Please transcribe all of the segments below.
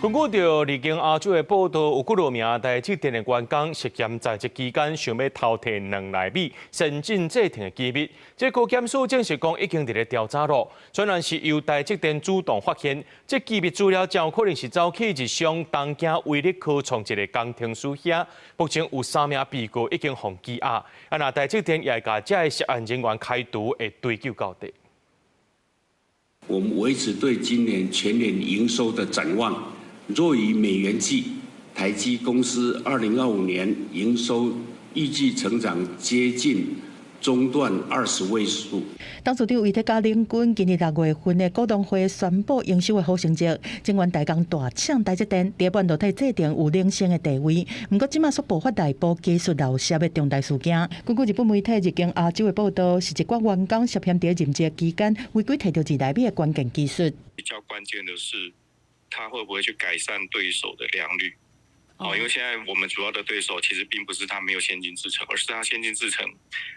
根據著日經亞洲的報道，有幾落名台積電的員工涉嫌在職期間想欲偷提2奈米先進製程的機密。這高檢署證實講已經佇咧調查咯。雖然是由台積電主動發現，這機密資料真有可能是走去日商東京威力科創一个工程師遐。目前有三名被告已經予羈押，啊，若台積電也會共這个涉案人員開除，會追究到底。我們維持對今年全年營收的展望。若以美元計，台積公司2025年營收預計成長接近中段20位數。董事長魏哲家領軍今年6月份的股東會宣布營收的好成績，晶圓代工大廠台積電佇半導體製程有領先的地位。毋過這馬煞爆發內部技術漏洩的重大事件。根據日本媒體日經亞洲的報道，是一寡員工涉嫌佇任職期間違規提著2奈米的關鍵技術。比較關鍵的是，他會不會去改善對手的良率？哦，因為現在我們主要的對手其實並不是他沒有先進製程，而是他先進製程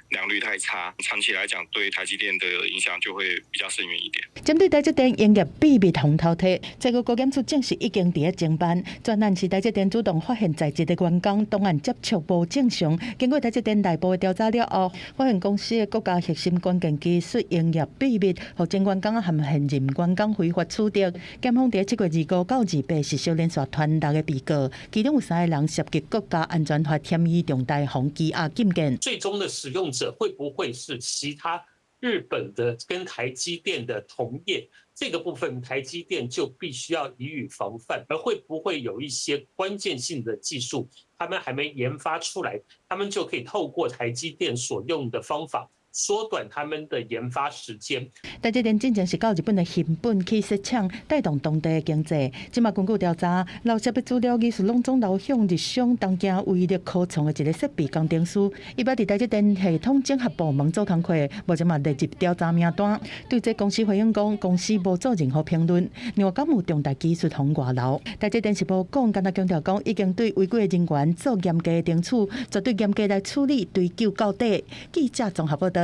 良率太差，長期來講對台積電的影響就會比較深遠一點。針對台積電營業秘密予偷提，這個高檢署證實已經佇咧偵辦。專案是台積電主動發現在職的員工檔案接觸無正常，經過台積電內部的調查了後，發現公司的國家核心關鍵技術營業秘密，予前員工和現任員工非法取得。檢方佇7月25到28實施連續傳六个被告，其中有三个人涉及國家安全法嫌疑重大，予羈押禁見。最終的使用者會不會是其他日本的跟台積電的同業？這個部分台積電就必須要予以防範。而會不會有一些關鍵性的技術，他們還沒研發出來，他們就可以透過台積電所用的方法，縮短他們的研發時間。台積電進前是到日本的熊本去設廠，帶動當地的經濟。這馬根據調查，漏洩的資料技術攏總流向日商東京威力科創的一个設備工程師。伊捌佇台積電系統整合部門做工課，目前嘛列入調查名單。對這公司回應講，公司無做任何評論。另外，敢有重大技術予外流？台積電是無講，干焦強調講已經對違規的人員做嚴格的懲處，絕對嚴格來處理，追究到底。記者綜合報道。